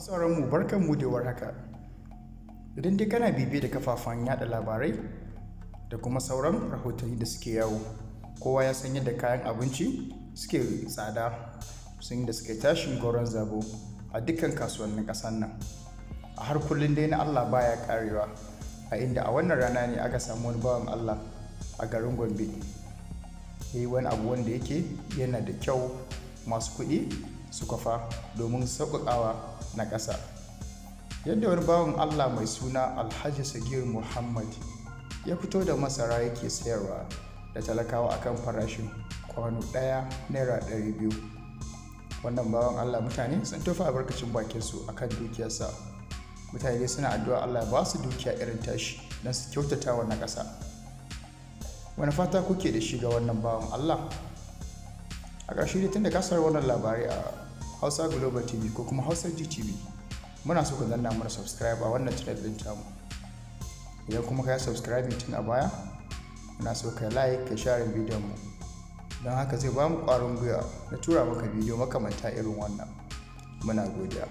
Mu barkan mu da warhaka. Idan dai kana bibiye da kafafen yada labarai da kuma sauran rahotanni da suke yawo, kowa ya san yadda kayan abinci suke tsada, sun da suke tashin gwauron zabo a dukkan kasuwannin ƙasar nan. A har kullum dai na Allah baya karewa, a inda a wannan rana ne aka samu wani bawan Allah a garin Gombe ya yi wani abu wanda yake yana da kyau masu kuɗi su kwafa domin sauƙaƙawa na ƙasa. Yadda wani bawan Allah mai suna Alhaji Sagir Muhammad ya fito da masara yake sayarwa da talakawa akan farashin kwano ɗaya ₦200. Wannan bawan Allah, mutane sun tofa albarkacin bakinsu akan dukiyarsa. Mutane suna addu'a Allah ya ba su dukiya irin tashi don su kyautata wa na ƙasa. Wani fata kuke da shi ga wannan bawan Allah? A ƙarshe dai, tunda ka saurari wannan labarai a Hausa Global TV ko kuma Hausa GTV, muna so ka danna mana subscribe a wannan channel ɗin tamu. Idan kuma ka yi subscribing tun a baya, muna so ka like, ka share bidiyon mu, don haka zai ba mu ƙwarin gwiwa na tura maka bidiyo makamanta irin wannan. Muna godiya.